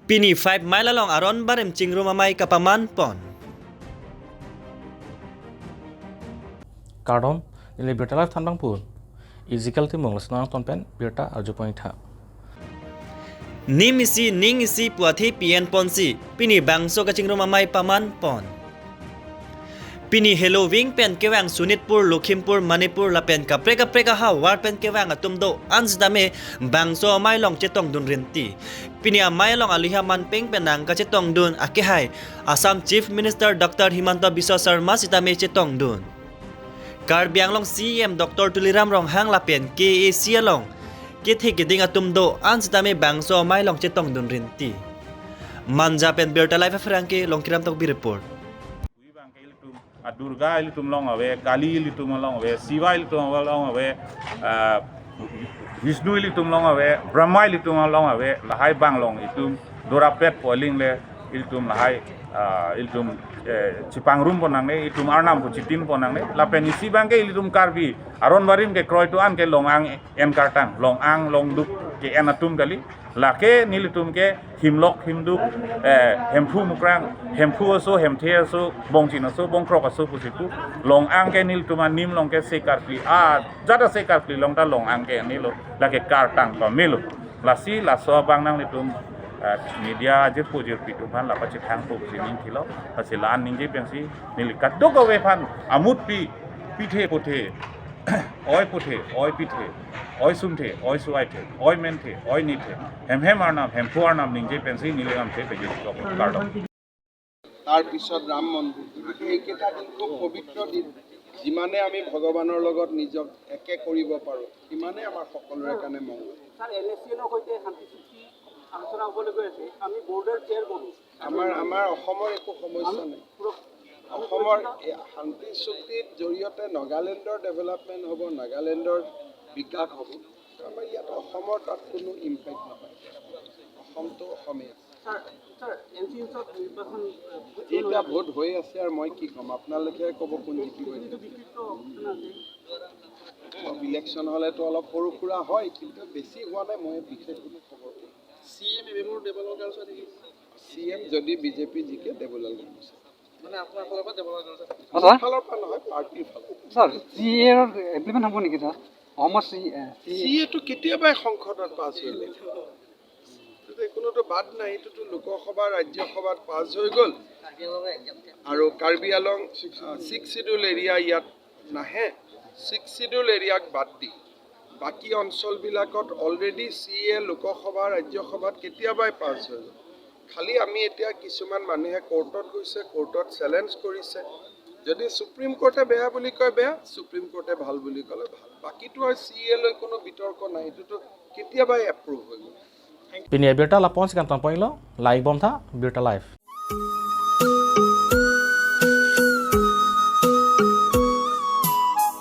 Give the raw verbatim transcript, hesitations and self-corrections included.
Pini five mile along aron barim chingrum amei kapaman pon. Kardom, neli Birta Live thanbang pun. Ezekiel Timung lason angton pen Birta arjupon-ik tha. Nim isi, ning isi pu athe pi-en ponsi, pini bangso kachingrum amei paman pon. Pini Heloving pen kevang Sonitpur, Lakhimpur, Manipur lapen kaprek kaprek ahavar pen kevang atum do-an sitame bangso amei along chetongdun rinti. Pini amei along aliha manpeng pen nangkachetongdun akehai Assam Chief Minister Doctor Himanta Biswa Sarma sitame chetongdun. Karbi Anglong C E M Doctor Tuliram Ronghang lapen K A A C along kethe keding atum do-an sitame bangso amei along chetongdun rinti. Manja pen Birta Live aphrang ke Longkiram Tokbi report. Hui abang ke ilitum, ah, Durga ilitum along ave, Kali ilitum along ave, Shiva ilitum along ave, ah, Vishnu ilitum along ave, Brahma ilitum along ave, lahai abang along itum dorapet pu aling le ilitum lahai, ah, ilitum, eh, chepangrum pon nangne, itum arnam pu chitin pon nangne, lapen isi abang ke ilitum Karbi aron barim kekroi do-an ke long-ang en kartang, long-ang longduk ke-en atum kali, lake nelitum ke himlok himduk, eh, Hemphu Mukrang, Hemphu aso, Hemthe aso, Bongchin aso, Bongkrok aso pusi pu, long-ang ke nelitum anim along ke se karkli, ah, jada se karkli along ta long-ang ke-en lo, lake kartang pamelo. Lasi laso abang nanglitum, eh, media jirpo jirpi atum aphan la pachethang po pusi ning thilo, lasi la-an ningje pensi neli kadokave aphan amut pi, pithe puthe, oi puthe, oi pithe, oi sumthe, oi suaithe, oi menthe, oi nithe, hem hem arnam, Hemphu arnam ningje pensi neli lamthe pegit ko kardom. তাৰ পিছত ৰাম মন্দিৰ। গতিকে এইকেইটা দিন খুব পবিত্ৰ দিন। যিমানে আমি ভগৱানৰ লগত নিজক একে কৰিব পাৰোঁ, সিমানে আমাৰ সকলোৰে কাৰণে মংগল। ছাৰ, এন এছ চি এনৰ সৈতে শান্তি চুক্তি আলোচনা হ'বলৈ গৈ আছে। আমি বৰ্ডাৰ ক্লিয়াৰ কৰোঁ। আমাৰ, আমাৰ অসমৰ একো সমস্যা নাই। অসমৰ এই শান্তি চুক্তিৰ জৰিয়তে নাগালেণ্ডৰ ডেভেলপমেণ্ট হ'ব, নাগালেণ্ডৰ বিকাশ হ'ব। আমাৰ ইয়াত অসমৰ তাত কোনো ইম্পেক্ট নহয়। অসমটো অসমীয়া। ছাৰ, ছাৰ, এন চি হিলছত নিৰ্বাচন, আহ, ভোট এতিয়া গণনা ভোট হৈ আছে আৰু মই কি ক'ম, আপোনালোকে ক'ব কোন জিকিব। কিন্তু বিশেষকৈ আপোনাৰ যে ইলেকশ্যন হ'লেতো অলপ সৰু সুৰা হয়, কিন্তু বেছি হোৱা নাই, মই বিশেষ কোনো খবৰ পোৱা নাই। চি এম এ বেলুৰ দেৱালাল গাৰ্লছ নেকি? চি এম যদি বিজেপি জিকে, দেৱালাল গাৰ্লছ। মানে আপোনাৰ ফালৰ পৰা দেৱালাল গাৰ্লছ? ছাৰ? মোৰ ফালৰ পৰা নহয়, পাৰ্টিৰ ফালৰ পৰা। ছাৰ, চি এ ইমপ্লিমেণ্ট হ'ব নেকি ছাৰ? অসমৰ চি, এ, চি এ চি এটো কেতিয়াবাই সংসদত পাছ হৈ গ'ল। এইটোতো কোনোতো বাদ নাই, এইটোতো লোকসভা, ৰাজ্যসভাত পাছ হৈ গ'ল। আৰু কাৰ্বি আলং, আহ, ছিক্স শ্বিডিউল এৰিয়া ইয়াত নাহে। ছিক্স শ্বিডিউল এৰিয়াক বাদ দি বাকী অঞ্চলবিলাকত অলৰেডি চি এ লোকসভা, ৰাজ্যসভাত কেতিয়াবাই পাছ হৈ গ'ল। খালি আমি এতিয়া কিছুমান মানুহে কোৰ্টত গৈছে, কোৰ্টত চেলেঞ্জ কৰিছে। যদি সুপ্ৰিম কোৰ্টে বেয়া বুলি কয় বেয়া, সুপ্ৰিম কোৰ্টে ভাল বুলি ক'লে ভাল। বাকীতো আৰু চি এ লৈ কোনো বিতৰ্ক নাই, এইটোতো কেতিয়াবাই এপ্ৰুভ হৈ গ'ল। Pini abirta la-an si kangton pon-iklo, la-ik bom tha, Birta Live.